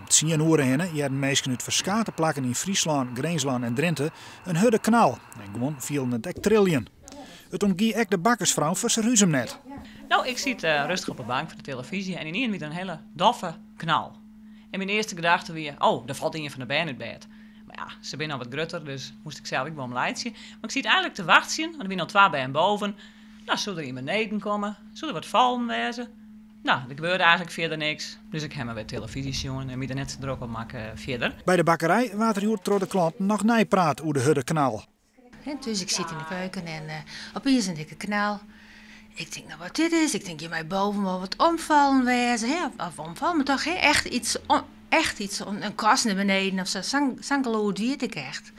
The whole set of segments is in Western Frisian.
Om tsien oere hinne hearden minsken út ferskate plakken yn Fryslân, Grinslân en Drinte in hurde knal en guon fielden it ek triljen. It ûntgie ek de bakkersfrou fan Surhuzum net. No, ik siet rêstich op 'e bank foar de telefyzje en ynienen wie der in hiele doffe knal. En myn earste gedachte wie, oh, der falt ien fan de bern út bêd. Mar ja, se binne al wat grutter, dus moast ik sels ek wol om laitsje. Mar ik siet eigenlik te wachtsjen, want der wiene al twa bern boven. No, soe der ien beneden komme? Soe der wat fallen wêze? No, der gebeurde eigenlik fierder niks, dus ik ha mar wer telefyzje sjoen en my der net sa drok om makke fierder. By de bakkerij waard der hjoed troch de klanten noch neipraat oer de hurde knal. Dus ik sit yn de keuken en opiens in dikke knal. Ik tink, no wat dit is? Ik tink, hjir mei boven wol wat omfallen wêze, hè? Of omfallen, mar toch hè, echt iets, echt iets, in kast nei beneden of sa. Sa'n gelûd wie it ek echt.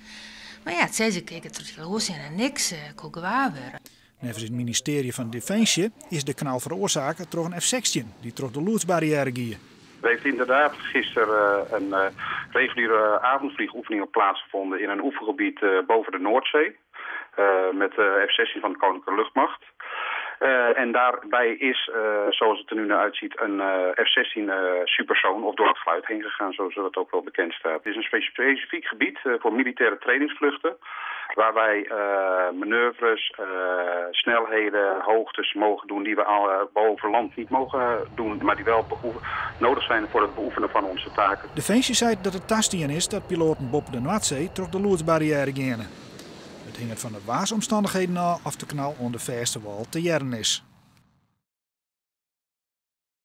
Mar ja, it sis ik, ik it troch en niks koe gewaar wurde. Neffens it ministearje fan Definsje is de knal feroarsake troch in F-16 dy't troch de lûdsbarriêre gie. Er heeft inderdaad gisteren een reguliere avondvliegoefening plaatsgevonden in een oefengebied boven de Noordzee. Met de F-16 van de Koninklijke Luchtmacht. En daarbij is, zoals het er nu naar uitziet, een F-16 supersoon of door het geluid heen gegaan, zoals dat ook wel bekend staat. Het is een specifiek gebied voor militaire trainingsvluchten, waar wij manoeuvres, snelheden, hoogtes mogen doen die we al boven land niet mogen doen, maar die wel nodig zijn voor het beoefenen van onze taken. Definsje seit dat it tastien is dat piloaten boppe de Noardsee troch de lûdsbarriêre geane. It hinget fan de waarsomstannichheden ôf oft de knal oan de fêste wâl te hearren is.